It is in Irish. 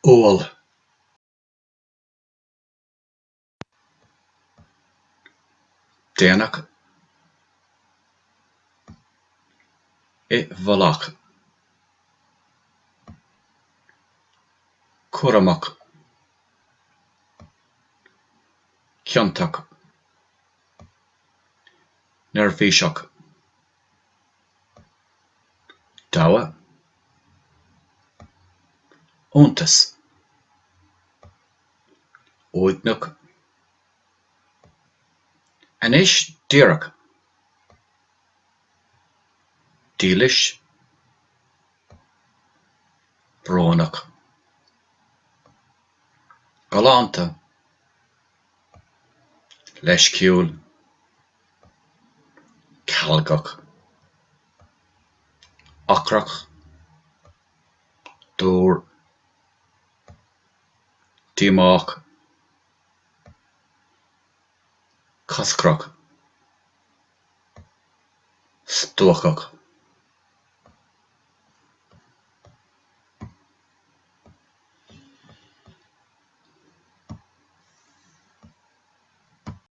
Umhal. Déanach. I bhfolach. Cúramach. Ciontach. Neirbhíseach. Damhadh. Iontas. Uaigneach. Anois díreach. Dílis. Brónach. Galánta. Leisciúil. Calcach. Ocrach. Dúr. Díomách. Coscrach. Stuacach.